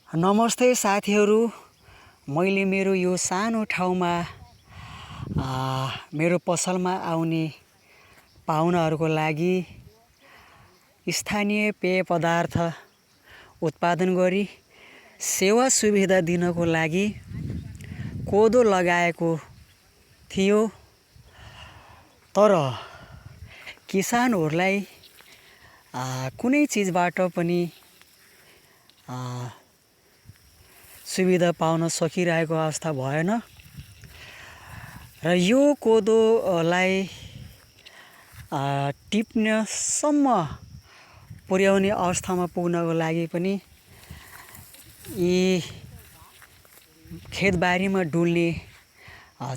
नमस्ते साथीहरू, मैले मेरो यो सानो ठाउँमा मेरो पसलमा आउने पाहुनाहरूको लागि स्थानीय पेय पदार्थ उत्पादन गरी सेवा सुविधा दिनको लागि कोदो लगाएको थियो। तर किसानहरूलाई कुनै चिजबाट पनि सुविधा पाउन सकिरहेको अवस्था भएन र यो कोदोलाई टिप्नसम्म पुर्याउने अवस्थामा पुग्नको लागि पनि यी खेतबारीमा डुल्ने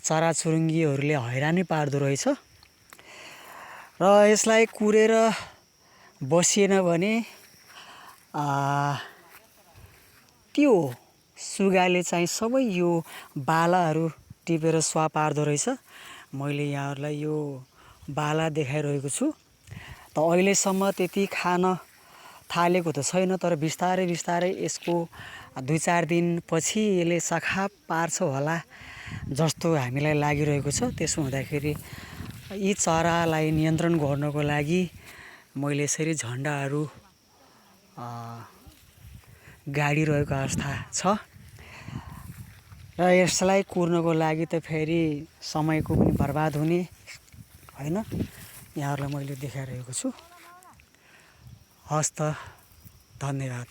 चराचुरुङ्गीहरूले हैरानी पार्दो रहेछ र यसलाई कुरेर बसिएन भने त्यो सुगाले चाहिँ सबै यो बालाहरू टिपेर स्वाहा पार्दो रहेछ। मैले यहाँहरूलाई यो बाला देखाइरहेको छु। त अहिलेसम्म त्यति खान थालेको त छैन, तर बिस्तारै बिस्तारै यसको 2-4 दिनपछि यसले सखा पार्छ होला जस्तो हामीलाई लागिरहेको छ। त्यसो हुँदाखेरि यी चरालाई नियन्त्रण गर्नको लागि मैले यसरी झन्डाहरू गाडिरहेको अवस्था छ र यसलाई कुर्नको लागि त फेरि समयको पनि बर्बाद हुने हैन। यहाँहरूलाई मैले देखाइरहेको छु। हस्त, धन्यवाद।